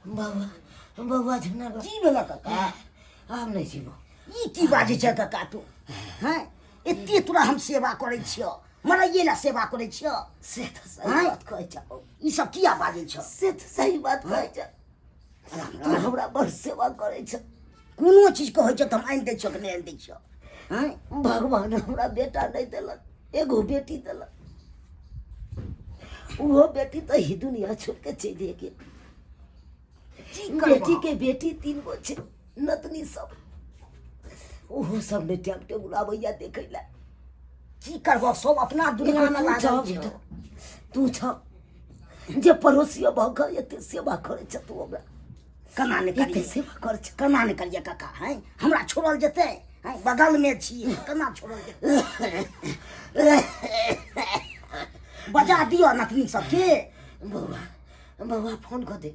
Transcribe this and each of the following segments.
बाबा बौआ झुना की भेलऽ काका? आब नहि जीबो। ई की बाजै छै काका तू? हैं, एते तोरा हम सेवा करै छियौ, मरैये ला सेवा करै छियौ? से तऽ सही आँय? बात कहै छौ। ई सब किया बाजै छौ? से तऽ सही बात कहै छौ, तू हमरा बड़ सेवा करै छौ। कोनो चीज कहै छौ तऽ हम आनि दै छियौ कि नहि आनि दै छियौ? आँय, भगवान हमरा बेटा नहि देलक, एगो बेटी देलक, ओहो बेटी तऽ ही दुनिया छोड़ि कऽ चलि गेल। की करबह? बेटी के बेटी 3 गो छै, नतनी सब, ओहो सब नहि टाइम टेबुल आबैया देखै लए। की करबह, सब अपना दुनिया में एगो तू लागल छह छै। बेटा, तू छह जे पड़ोसियो भऽ कऽ एते सेवा करै छ तू हमरा। केना नहि एते करियै? सेवा करै छ। केना नहि करियै काका? हैं, हमरा छोड़ल जेतै? हैं, बगल में छियै, केना छोड़ल जेतै? बजा दियौ नतनी सबके। बौआ, बौआ, फोन कऽ दे,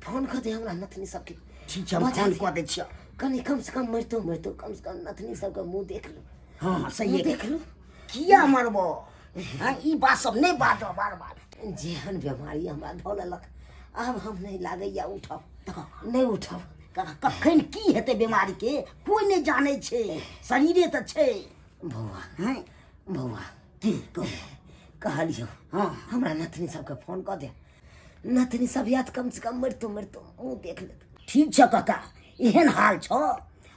फोन कऽ दे हमरा नतनी सबके। ठीक छै, हम बजा फोन दे। कऽ दै छियौ। कनि कम से कम मरितो मरितो कम से कम नतनी सबके मुँह देख लू। हँ, सही। मुँह देख लू। किया मरबो? हँ, ई बात सब नहि बाजऽ बार बार। जेहन बेमारी हमरा धऽ लेलक, आब हम नहि लागैया उठब, नहि उठब। कखन की हेतै बीमारी के कोई नहि जानै छै, शरीरे तऽ छै। बौआ। हँ। बौआ। की कहू? कहलियौ। हँ। हमरा नतनी सबके फोन कऽ दे, नतनी सब याद कम से कम मरितो मरितो मुँह देख लेत। ठीक छै काका, एहन हाल छौ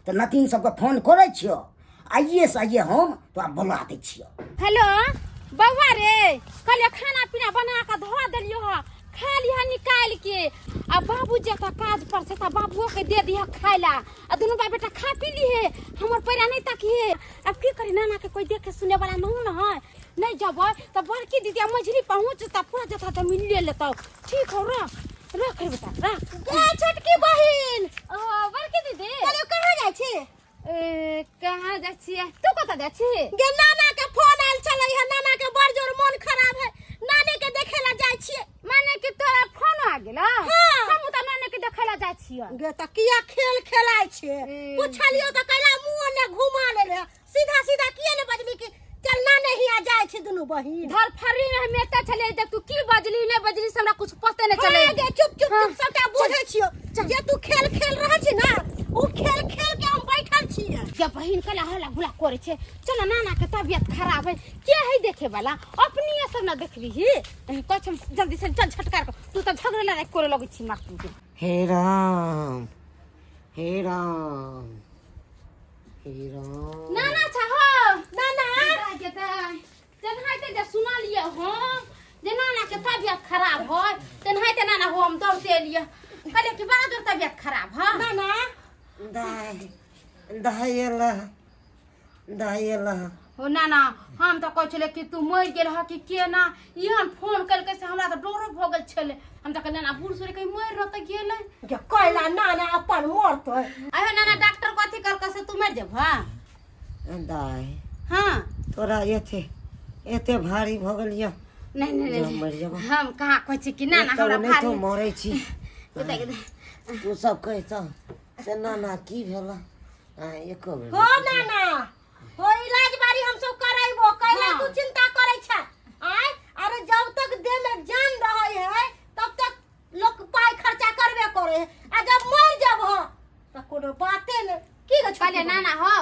तऽ नतीन सबके फोन करै छियौ, आइए से आइए हम तोरा बोला दै छियौ। हेलो बौआ रे, कहलियै खाना पीना बना कऽ धऽ देलियौ हँ, खा लिह निकालि के। आ बाबू जेता काज पर से तऽ बाबुओ के दे दिह खाय ला, आ दुनू बाप बेटा खा पी लिहे, हमर पैरा नहीं तकिहे। अब की करी, नाना के कोई देखे सुने वाला नहीं न है। नहीं जबै तऽ बड़की दीदी आ मझली पहुँच जेता, पूरा जेता तऽ मिलिए लेतौ। ठीक हो, रख रख रे बेटा रख। गे छोटकी बहिन। ओ बड़की दीदी। कहलियौ कहाँ जाइ छी? ए, कहाँ जाइ छियै? तू कतऽ जाइ छी? गे नाना के फोन आयल छलै है, नाना के बड़ जोर मोन खराब है, नानी के देखे ला जाइ छियै। माने कि तोरा फोन आ गेल? हाँ। हम तऽ नानी के देखे ला जाइ छियै। गे तऽ किया खेल खेलाय छै? ए। पुछलियौ तऽ कैला मुँह ने घुमा लेले, सीधा सीधा किया ने बजली कि चल नाने हिया जाइ छी दुनू बहिन? धरफड़ी में हम एतऽ छलियै, जब तू की बजली नहि बजली से हमरा कुछ पते नहि चलै। हाँ गे, चुप चुप हाँ। चुप, सबटा बुझै छियौ। जे तू खेल खेल रहल छी ना, ओ खेल खेल के हम बैठल छियै। गे बहिन, कला हल्ला गुला करै छै, चल नाना के तबियत खराब है, के है देखे वाला? अपनिए सब ना देखबी। कहै छै जल्दी से चल झटकार कर, तू तऽ झगड़े लड़ाई करे लगै छी मार के। हे राम, हे राम, हे राम। नाना छा हो। नाना। के तऽ तेनाहिते जे सुनलियै हम जे नाना के तबियत खराब है, तेनाहिते नाना हो हम दौड़ते एलियै, कहलियै कि बड़ा जोर तबियत खराब है। नाना। दाइ, दाइ एला, दाइ एला। हो नाना, हम तऽ कहै छलियै कि तू मरि गेल ह कि केना, एहन फोन केलकै से हमरा तऽ डरो भऽ गेल छलै। हम तऽ कहलियै नाना बूढ़ सूढ़ कहीं मरि रहतै गेलै। गे कैला नाना अपन मरतै? आयो नाना, डॉक्टर कथी कहलकै से तू मरि जेबह? दाइ। हाँ। तोरा एते एते भारी भऽ गेल यऽ? नहीं नहीं। जे नहीं। हम मरि जेबो। हम कहाँ कहै छी कि नाना एक तऽ हमरा ओनाहितो भारी मरै छी। कतऽ- तू सब कहितह से नाना की भेल? एको बेर हो नाना हो, इलाज बारी हम सब करैबो, कैला हाँ। तू चिंता करै छ? आय, अरे जब तक देह में जान रहै है तब तक लोग पाई खर्चा करबे करे है, आ जब मर जब हो त कोनो बाते ने। की गे छोटकी कहलियै बहिन? नाना हो,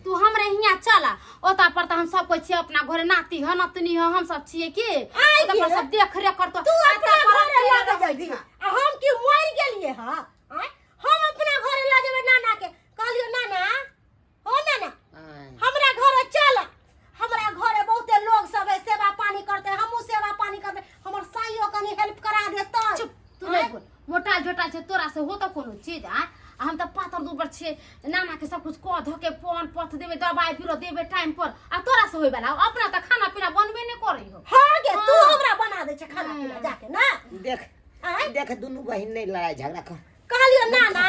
तू हमरे हियाँ चल, ओतऽ पर तऽ हम सब कोइ छियै, अपना घरे नाती ह नतनी ह, हम सब छियै की आइ ओतऽ पर गे। सब देख रेख करतो। तू एतऽ अपना पर घरे अकेले लऽ के रहै जेबही छह। आ हम की मरि गेलियै हँ? आँय, हम अपना घरे लऽ जेबै नाना के। कहलियौ नाना हो, नाना आँय। हमरा घरे चल, हमरा घरे बहुते लोग सब है, सेवा पानी करते, हमहूँ सेवा पानी करबै, हमर साइयो कनी हेल्प करा देतै। चुप, तू नहीं बोल, मोटा झोटा छै तोरा से हो तऽ कोनो चीज? आ हम तऽ पातर दुबर छियै, नाना के सब कुछ कऽ धऽ के पान पथ देबै, दवाई बीरो देबै टाइम पर, आ तोरा से होय वाला? अपना तऽ खाना पीना बनबे नहि करै हो। हाँ गे, तू हाँ। हमरा बना दै छै खाना पीना जाके ना। देख। आँय? देख, दुनू बहिन नहि लड़ाई झगड़ा कर। कहलियौ नाना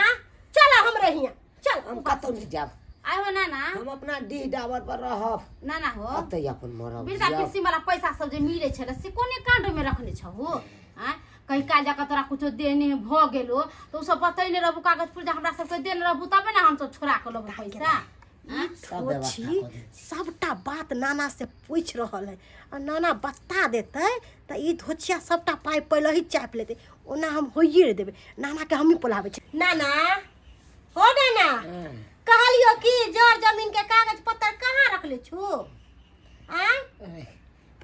चल हमरे हियाँ चल। हम कतौ नहि जायब। आइ हो नाना। हम अपना डीह डाबर पर रहब। नाना हो। ओतै अपन मरब वृद्धा जियब। पेंशन वाला पैसा सब जे मिलै छलै से कोने कांड में रखने छहो? आँय, कहीं काल जाकऽ तोरा कुछो देने भऽ गेलो तऽ ओ सब बतैने रहबू, कागज पुर्जा हमरा सबके देने रहबू, तबे ने हमसब छोड़ा कऽ लेबो पैसा। सब व्यवस्था छी कऽ देने। सबटा बात नाना से पूछि रहल है आ नाना बता देतै तऽ ई धोछिया सबटा पाइ पहिले ही चापि लेतै ओना हम होइए नहि देबै नानाके हमही पोलाबै छी नाना हो नाना कहलियो कि जर जमीन के कागज पत्तर कहाँ रखले छु आय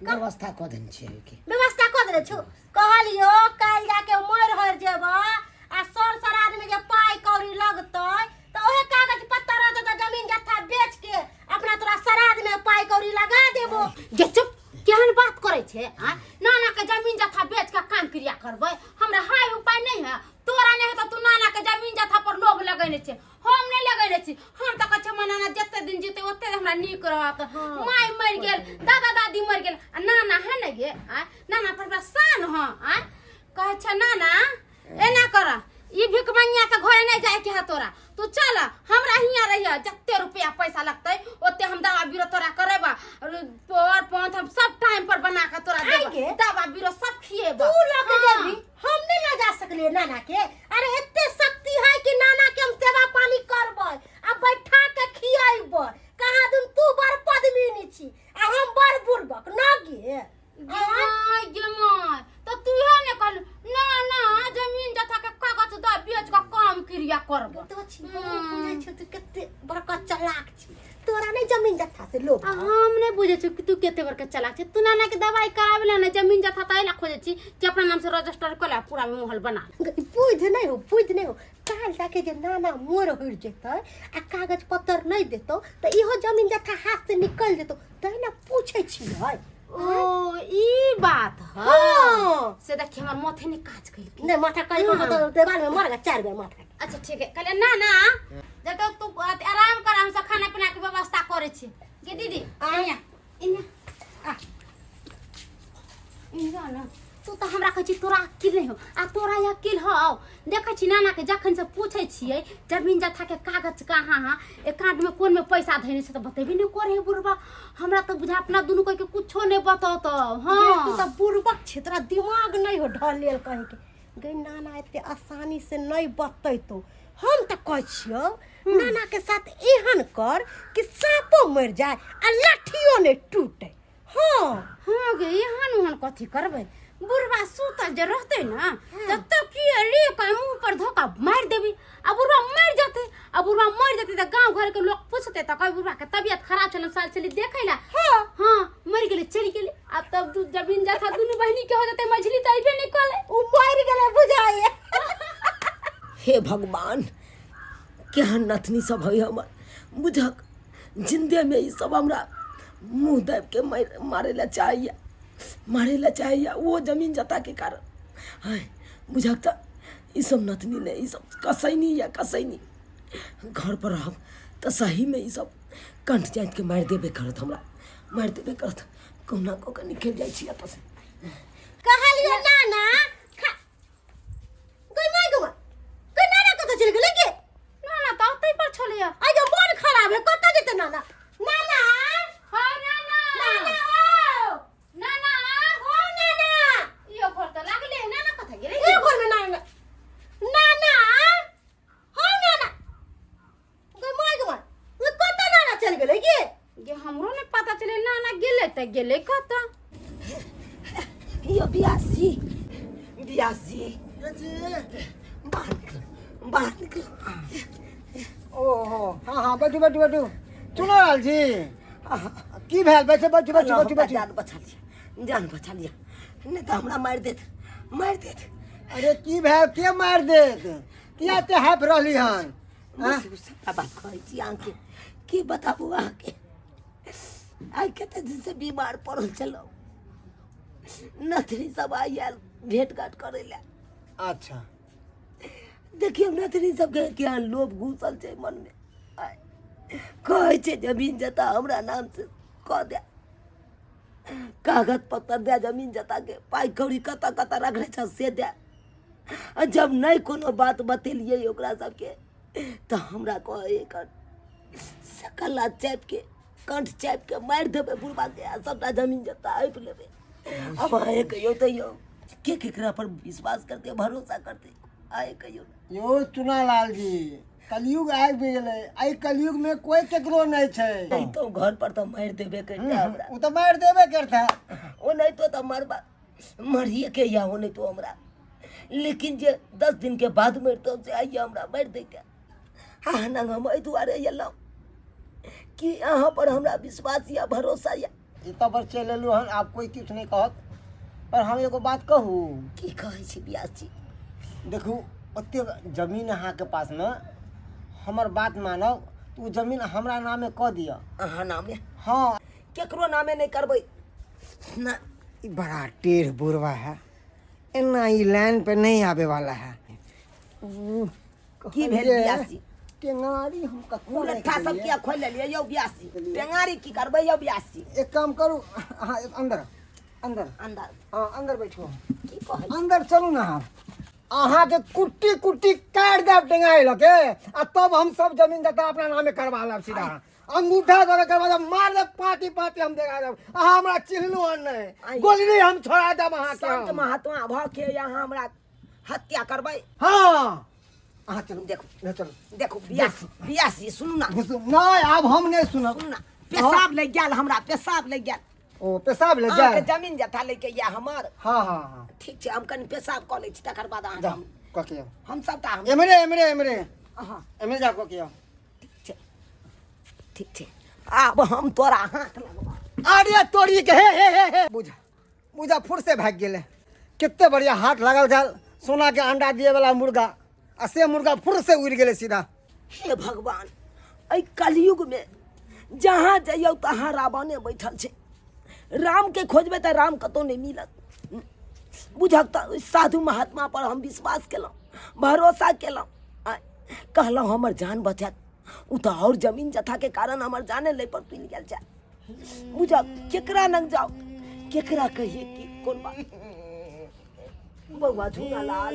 व्यवस्था कऽ देने छियै ओहिके व्यवस्था कऽ देने छु कहलियो काल्हि जाके मरि हरि जेब आ सर सर आदमी के पाइ कौड़ी लगतै तऽ ओहे कागज पत्तर रहतै तऽ जमीन जत्था बेच के अपना तोरा श्राद्ध में पाइ कौड़ी लगा देबो जे चुप केहन बात करै छै आ नाना के जमीन जथा बेच के काम क्रिया करबै हमरा हाय उपाय नहीं है तोरा नहीं है तो तू नाना के जमीन जथा पर लोभ लगेने छै हम नहीं लगेने छी हम तऽ कहै छी हमर नाना जते दिन जीते ओते हमरा नीक रहत माय मरि गेल दादा दादी मरि गेल आ नाना है ने गे आ नाना पर हमरा शान ह आ कहै छै नाना एना कर ई भिखमंगिया के घरे नहीं जाए के है तोरा तू चल हमरा हियाँ रहिया जते रुपया पैसा लगतै ओते हम दवा बीरो तोरा करेबा पर पंथ हम सब टाइम पर बना के तोरा आइ गे। देबा दवा बीरो सब खिएबा तू लऽ के हाँ। जेबही हम नहीं लऽ जा सकलियै नाना के अरे एते शक्ति है कि नाना के हम सेवा पानी करबै आ बैठा के खियेबै कहाँ दिन तू बड़ पदमिनी छी आ हम बड़ बुड़बक न गे गे माय गे माय तो तू है ने कहल ना ना जमीन जथा के कागज द बेच के काम क्रिया करब तो छी हम बुझै छियौ तू कते बड़का चालाक छी तोरा नहीं जमीन जथा से लोभ आ हम नहीं बुझे छी कि तू कते बड़का चालाक छी तू नाना के दवाई करावे ला ना जमीन जथा त एला खोजे छी कि अपना नाम से रजिस्टर कर ला पूरा मोहल बना बुझ नहीं हो बुझ नहीं हो काल जाके जे नाना मोर होइर जेतै आ कागज पत्तर नहीं देतौ तऽ इहो जमीन जथा हाथ से निकल जेतौ तै ने पूछै छियै ओ ई बात ह हाँ। से देखी हमर माथे ने काज कइल नहीं माथा कल को तो देवाल में मर गया चार बेर माथा अच्छा ठीक है कहले ना ना जब तक तू आराम कर हम सब खाना पीना के व्यवस्था करे छी गे दीदी इन्या इन्या आ इन्या ना तू तऽ हमरा कहै छी तोरा अकिल नहि हो आ तोरा अकिल हौ देखै छी नाना के जखन से पूछै छियै जमीन जथा के कागज कहाँ है एकाउंट में कोन में पैसा धैने छै तऽ बतेबे नहि करे है बुढ़बा हमरा तऽ बुझा अपना दुनू कोई के कुछो नहि बतौतौ हाँ। तू हाँ तऽ बुड़बक छै तोरा दिमाग नहीं हो ढलेल कहीं के गई नाना एते आसानी से नहीं बतैतो हम तऽ कहै छियौ नाना के साथ एहन कर कि साँपो मरि जाए आ लाठियो नहीं टूटे हाँ हाँ गे एहन ओहन कथी करबै बुढ़बा सुतल जे रहतै ने तब तक की ले के मुंह पर धोखा मारि देबी आ बुढ़बा मरि जेतै आ बुढ़बा मरि जेतै तऽ गाँव घर के लोग पूछतै तऽ कहै बुढ़बा के तबियत खराब छलै साल चली देखै ला हाँ हाँ मरि गेलै चलि गेलै आब तब दू जमीन जथा दुनू बहिनी के हो जेतै मझली तऽ अयबे नहि कलै ओ मरि गेलै बुझाइए हे भगवान केहन नथनी सब है हमर बुझक जिंदे में ई सब हमरा मुँह दाबि के मारि मारै लए चाहैया मारै लए चाहैया ओहो जमीन जता के कारण हाय बुझक तऽ ई सब नथनी नहि ई सब कसैनी यऽ कसैनी घर पर रहब तऽ सहीमे ई सब कंठ जाति के मारि देबे करत हमरा मारि देबे करत कहुना कऽ के निकलि जाइ छी एतऽसँ कहलियो नाना खा गई माय गई गई नाना कतऽ चलि गेलै गे नाना तऽ ओतै पर छलैया आइ गे मोन खराब है कतऽ जेतै नाना नाना हाँ नाना नाना हो नाना हो नाना इहो घर तऽ लागले है नाना कतऽ गेलै ए घर में नाना नाना हो नाना गई माय गई माय कतऽ नाना चलि गेलै गे गे हमरो नहि पता चलै नाना गेलै तऽ गेलै कतऽ यो व्यास जी व्यास जी बाहर निकलो बाहर निकलो ओहो हाँ हाँ बैठू बैठू बैठू चुनालाल जी की भेल बैठू बैठू बैठू बैठू बैठू जान बचा लिया जान बचा लिया नहीं तो हमरा मारि देत मारि देत अरे की भेल के मारि देत किया एते हाफ रहली हन आँ? सबटा बात कहै छी अहाँके की बताबू अहाँके आइ कते दिनसँ बीमार पड़ल छलहुँ नथरी सब आइ आयल भेंट घाट करै लए अच्छा देखियौ नथरी सबके केहन लोभ घुसल छै मनमे आइ कहै छै जमीन जता हमरा नामसँ कऽ दे कागज पत्तर दे जमीन जताके पाइ कौड़ी कतऽ कतऽ रखने छ से दे आ जब नहि कोनो बात बतेलियै ओकरा सबके तऽ हमरा कहै एकर सकला चापिके कंठ चापिके मारि देबै बुढ़बाके आ सबटा जमीन जत्ता आबि लेबै आब अहेँ कहियौ तऽ यौ के केकरा पर विश्वास करतै भरोसा करतै अहेँ कहियौ यौ चुनालाल जी कलयुग आबि गेलै। एहि कलयुग में कोई केकरो नहीं छै। नहीं तो घर पर तो मारि देबे करते हमरा। ओ तऽ मारि देबे करता। ओ नहीं तो तऽ मरबा मरिए के या ओ नहीं तो हमरा, लेकिन जे 10 दिन के बाद मरतो से आइए हमरा मारि दैते। हाँ नंग हम एहि दुआरे एलहुँ कि अहाँ पर हमरा विश्वास या भरोसा या। ई तऽ पर चलि एलहुँ हन, आब कोई किछु नहीं कहत। पर हम एगो बात कहू? की कहै छी व्यास जी? देखू ओतेक जमीन अहाँके पासमे, हमर बात मानब तऽ ओ जमीन हमरा नामे कऽ दिअ। अहाँ नामे? हाँ। केकरो नामे नहीं करबै ना। ई बड़ा टेढ़ बुढ़वा है, एना ई लाइन पे नहीं आवे वाला है। की भेल व्यास जी? टेंगारी हम कतऽ मुरट्ठा राखि सब देलियै? किया खोलि लेलियै यौ व्यास जी? टेंगारी की करबै यौ व्यास जी? एक काम करू अहाँ, अंदर अंदर अंदर। हाँ अंदर बैठो। की कहै? अंदर चलू ना। अहाँ अहाँके कुट्टी कुट्टी काटि देब टेंगारी लऽ के, आ तब हम सब जमीन जता अपना नामे करवा लेब। सीधा अंगूठा दऽ के करवा देब, मार देब पाती पाती हम देखा देब। अहाँ हमरा चिन्हलू हन नहि, आइ। गोली हम छोड़ा देब अहाँके। संत हम। महात्मा भऽ के यहाँ हमरा हत्या करबै? हाँ अहाँ चलू। देखू। नहि चलू। देखू व्यास व्यास जी, सुनू ना। घुसू नहि, आब हम नहि सुनब। सुनू ना, पेशाब लागि गेल हमरा, पेशाब लागि गेल। ओ पेशाब ले अहाँके जाय जमीन जथा लैके या हमर। हाँ हाँ हाँ ठीक छै, हम कनि पेशाब कऽ लै छी, तकर बाद अहाँके जाउ हम कऽ के आउ। हम सबटा हम एमरे एमरे एमरे। हाँ एमरे जा कऽ के आउ। ठीक छै, ठीक छै, आब हम तोरा हाथ लगबा। अरे तोरी के, हे हे हे हे, बुझा बुझा फुर से भागि गेलै। कते बढ़िया हाथ लागल छल सोना के अंडा दिए वाला मुर्गा, आ से मुर्गा फुर से उड़ि गेलै सीधा। हे भगवान, एहि कलयुग में जहाँ जइयौ तहाँ रावणे बैठल छै। राम के खोजबै तऽ राम कतौ नहि मिलत। बुझक तऽ साधु महात्मा पर हम विश्वास केलहुँ, भरोसा केलहुँ, आ कहलहुँ हमर जान बचत, ओ तऽ आओर जमीन जथा के कारण हमर जाने लै पर तुलि गेल छै। बुझक केकरा लग जाउ, केकरा कहिए कि कोन बात? बौआ झूना लाल,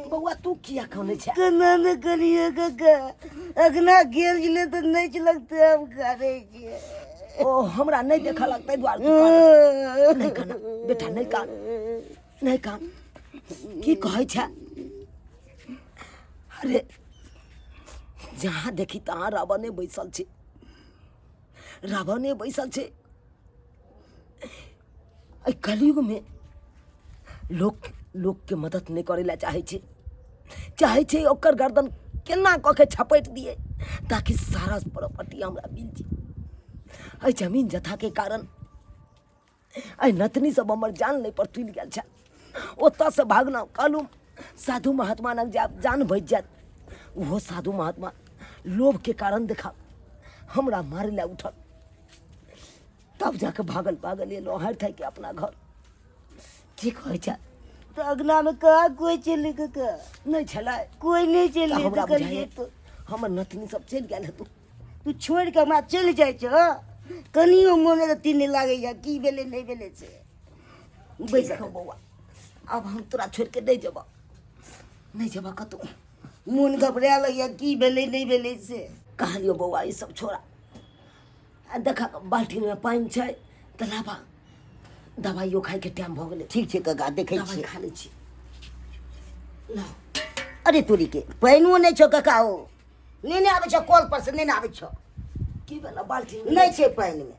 बौआ तू किया कानै छै? केना ने करिए काका, अखना गेल छलै तऽ नहि लगतै, हम कानै छियै। ओ हमरा नहि देखऽ लगतै दुआरे तू कानै छै। नहि कान बेटा, नहि कान, नहि कान। की कहै छै? अरे जहाँ देखी तहाँ रावणे बैसल छै, रावणे बैसल छै। एहि कलयुगमे लोक लोकके मदद नहि करै लए चाहै छै, चाहै छै ओकर गर्दन केना कऽ के छपटि दियै ताकि सारा प्रॉपर्टी हमरा मिल जाय। एहि जमीन जथाके कारण एहि नतनी सब हमर जान लै पर तुलि गेल छल। ओतऽसँ भागलहुँ, कहलहुँ साधु महात्मा लग जायब, जान बचि जायत। ओहो साधु महात्मा लोभके कारण देखा हमरा मारै लए उठल, तब जाके भागल भागल एलहुँ हारि थाकि के अपना घर। की कहै छै? तऽ अगनामे कहाँ कोइ छलै काका? नहि छलै, कोइ नहि तऽ छलै। हमरा तऽ कहलियै बुझाइए तऽ हमर नतनी सब चलि गेल हेतौ। तू छोड़ि कऽ हमरा चलि जाइ छह, कनियो मोन अथी नहि लागैए की भेलै नहि भेलै से। बैस बौआ, आब हम तोरा छोड़ि के नहि जेबऽ, नहि जेबऽ कतहु। मोन घबराए लगैए की भेलै नहि भेलै से। कहलियौ बौआ ई सब छोड़ा, आ देखा बाल्टीनमे पानि छै तऽ लाबा, दबाइयो खाइके टाइम भऽ गेलै। ठीक छै काका, देखै दबाइ छियै। खा लै छी। लाउ। अरे तोरी के, पानिओ नहि छौ काका, ओ नहि ने आबै छौ कल पर से, नहि ने आबै छौ। की भेल बाल्टीन? नहि छै पानिमे।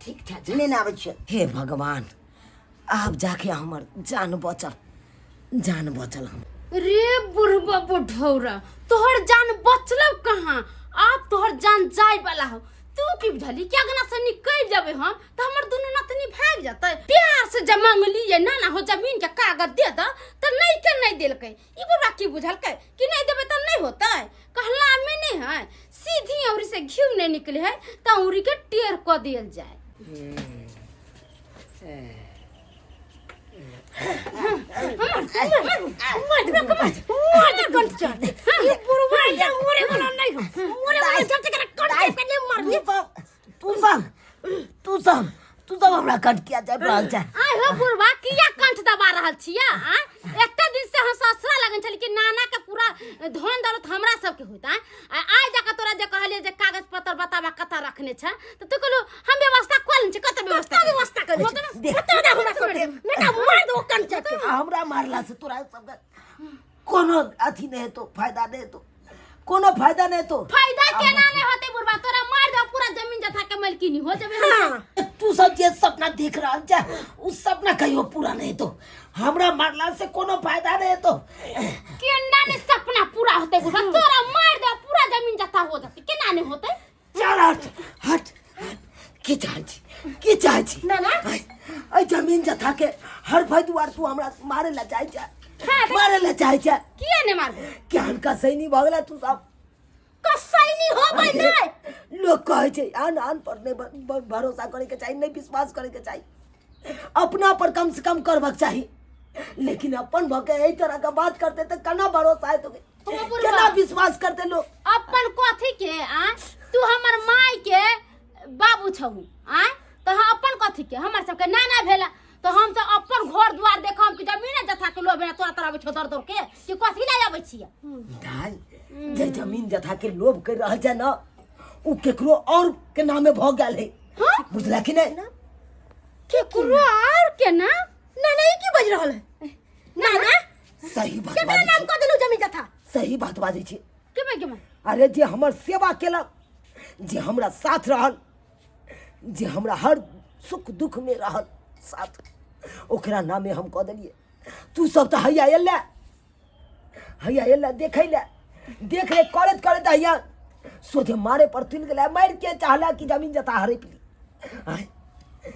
ठीक छै, नहि ने आबै छै। हे भगवान, आब जाके हमर जान बचल, जान बचल हम। रे बुढ़बा बुढ़ौरा, तोहर जान बचलौ कहाँ? आब तोहर जान जाय वाला हो। तू की बुझली कि अगना से निकल जाबे हम तऽ हमर दुनू नतनी भागि जेतै? प्यार से जब मांगलियै नाना हो जमीन के कागज दे दऽ, तऽ नहि के नहि देलकै। ई बुढ़बा की बुझलकै कि नहि देबै तऽ नहि होतै? कहला में नहीं है, सीधी औरी से घिउ नहीं निकले है तऽ औरी के टेढ़ कऽ देल जाए। तू सब तू सब तू सब हमरा कट किया चापि रहल छै? आय हो बुढ़वा, किया कंठ दबा रहल छिया? आ एते दिन से हम ससुरा लगन छली कि नाना के पूरा धन दौलत हमरा सबके होता, आ आइ जाके तोरा जे कहलिए जे कागज पत्र बताबा कतऽ रखने छ, तऽ तू कहलू हम व्यवस्था कऽ लेने छी। कतऽ व्यवस्था? व्यवस्था करै छी? देख। बता दे हमरा सबके, नहि तऽ मारि देबो कंठ चापि के। आ हमरा मारला से तोरा सबके कोनो अथी नहि हेतौ, फायदा नहि हेतौ। कोनो फायदा नहीं तो। फायदा केना नहीं होते बुढ़वा? तोरा मार दो पूरा जमीन जथा के मालकिनी हो जेबे। हाँ। तू सब जे सपना देख रहल छै उ सपना कहियो पूरा नहीं तो, हमरा मारला से कोनो फायदा नहीं तो। केना ने सपना पूरा होते बुढ़वा? तोरा मार दो पूरा जमीन जथा हो जते, केना नहीं होते? चल हट हट, की चाहै छी, की चाहै छी? ना, ना। एहि जमीन जथा के हर भाई दुआर तू हमरा मारे ला चाहै छै? हाँ, तऽ- मारे ला चाहै छै? किया ने मारबो? केहन कसैनी भऽ गेलै तू सब। कसैनी होबै नहि। लोग कहै छै आन आन पर नहि भरोसा करैके चाही, नहि विश्वास करैके चाही, अपना पर कम से कम करबाक चाही, लेकिन अपन भऽ के एहि तरह के बात करते तऽ केना भरोसा हेतौ? ओ बुढ़वा। केना विश्वास करते लोग? अपन कथी के आ? तू हमर माय के बाबू छहु आ, तऽ हम अपन कथी के? हमर सबके नाना भेला तऽ हम सब अपन घर द्वार देखम कि जमीन जथा के लोभ तोरा तोरा आबै छौ दौड़ दौड़ के कि कथी लए आबै छियै? दाइ, जे जमीन जथा के लोभ कर रहल छै न, उ केकरो और के नामे भऽ गेल है, बुझला कि नहि? केकरो और के नाम? ना ना, ई की बाजि रहल है ना ना? सही बात केकरा बाजै नाम छी। कऽ देलू जमीन जथा? सही बात बाजै छी। केमे केमे? अरे जे हमर सेवा केलक, जे हमरा साथ रहल, जे हमरा हर सुख दुख में रहल साथ, ओकरा नामे हम कऽ देलियै। तू सब तऽ हैया एलै, हैया एलै देखै लए, देख रे करैत करैत हैया सोझे मारे पर तुलि गेलै, मारि के चाहला कि जमीन जता हड़पि ली। आँय,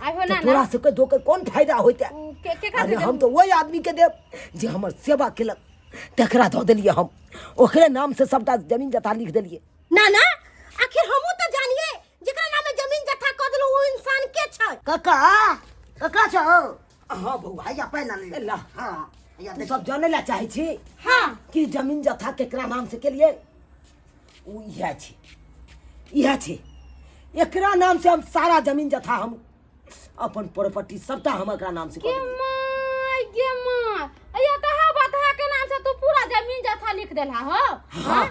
आइ हो तऽ ना तोरा सबके धोके कोन फायदा होइते? उ के केकरा अरे से हम तऽ ओहि आदमीके देब जे हमर सेवा केलक, तकरा दऽ देलियै हम, ओकरे नाम से सबटा जमीन जथा लिख देलियै। ना ना, आखिर हमहूँ तऽ जानिए जेकरा नामे जमीन जथा कऽ देलू ओ इंसान के छै। काका, काका छौ? हाँ बौआ। हैया पानि आनै। ला। हाँ, हैया तू देख। सब जानै ला चाहै छी हाँ कि जमीन जथा केकरा नाम से केलियै? ओ इएह छै, इएह छै, एकरा नाम से हम सारा जमीन जथा, हम अपन प्रॉपर्टी सबटा हम एकरा नाम से कऽ के देलियै। My गे my, अया त हा बात हा के नाम से तू पूरा जमीन जथा लिख देलहा हो? हाँ।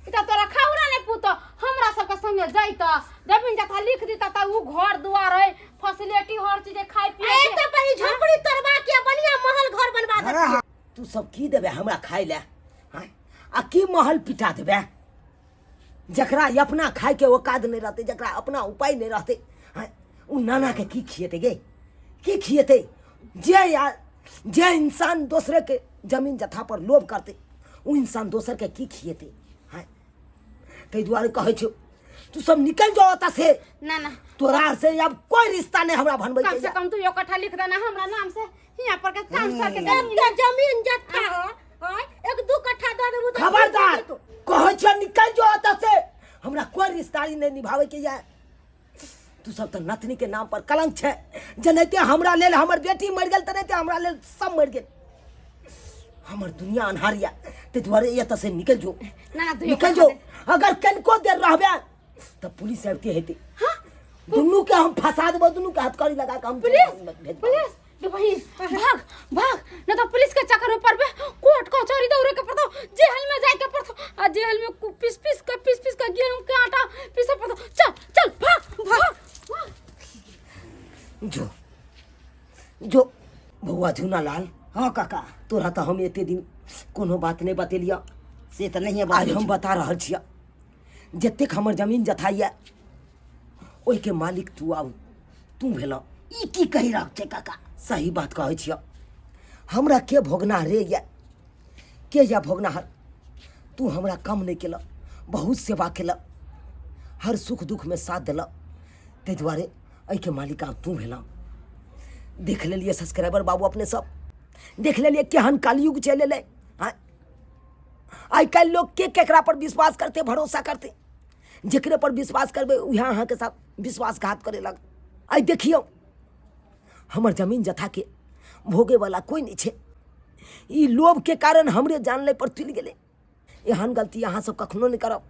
ई त तोरा खाउरा नै पूत, हमरा सबके संगे जैत जमीन जथा लिख दीता त उ घर दुआर है, फैसिलिटी हर चीज है, खाय पिए एक के। तऽ पहले झोपड़ी तोड़वा के बढ़िया महल घर बनवा दे। अरे हाँ। तू सब की देबे हमरा खाय ले? हाँ? आ की महल पिटा देबे? जकरा अपना खाय के औकात नहीं रहते, जकरा अपना उपाय नहीं रहते, हाँ, उ नाना के की खिएते गे, की खिएते? जे या जे इंसान दोसरे के जमीन जथा पर लोभ करते उ इंसान दोसर के की खिएते? हाँ, ताहि दुआरे कहै छियौ तू सब निकल जाओ ओतऽ से। ना ना, तोरा से अब कोई रिश्ता नहीं हमरा भनबै कम के। से कम तू यो कट्ठा लिख देना हमरा नाम से, हियां पर के चांद सर के एक जमीन। तऽ जमीन जथा है, आँय, एक दू कट्ठा दऽ देबू तऽ खबरदार, कहै छियौ निकल जो ओतऽ से, हमरा कोई रिश्तारी नहीं निभाबै के ये। तू सब तऽ नतनी के नाम पर कलंक छै, जेनाहिते हमरा लेल हमर बेटी मरि गेल तेनाहिते हमरा लेल सब मरि गेल, हमर दुनिया अन्हार यऽ, ताहि दुआरे एतऽ से निकल जो। ना ना, तू निकल जो, अगर कनिको देर रहबे तऽ पुलिस आबिते हेतै, दुनू के हम फंसा देबो, दुनू के हथकड़ी लगा के हम पुलिस भेज देबो। पुलिस गे बहिन, भाग भाग, न तो पुलिस के चक्कर में पड़बे, कोर्ट कचहरी दौड़े के पड़तो, जेल में जाए के पड़तो, आ जेल में पीस पीस के, पीस पीस के गेहूं के आटा पीसे पड़तो। चल चल, भाग भाग भाग। जो जो बौआ झूना लाल। हाँ काका। तोरा तऽ हम एते दिन कोनो बात नहि बतेलियऽ। से तऽ नहिए आज बतबै हम छी। बता रहल छियऽ, जतेक हमर जमीन जथा यऽ ओहिके मालिक तू आब तू भेलऽ। ई की कहि रहल छै काका? सही बात कहै छियऽ। हमरा के भोगनाहर रे यऽ, के यऽ भोगनाहर? तू हमरा कम नहि केलऽ, बहुत सेवा केलऽ, हर सुख दुखमे साथ देलऽ, ताहि दुआरे एहिके मालिक आब तू भेलऽ। देख लेलियै सब्सक्राइबर बाबू, अपने सब देख लेलियै केहन कलयुग चलि एलै। आँय, आइ काल्हि लोक के केकरा पर विश्वास करते, भरोसा करते? जकरे पर विश्वास करबै उएह अहाँके साथ विश्वासघात करे लग। आइ देखियौ हमर जमीन जथाके भोगेवला कोइ नहि छै, ई लोभके कारण हमरे जान लै पर तुलि गेलै। एहन गलती अहाँ सब कखनो नहि करब।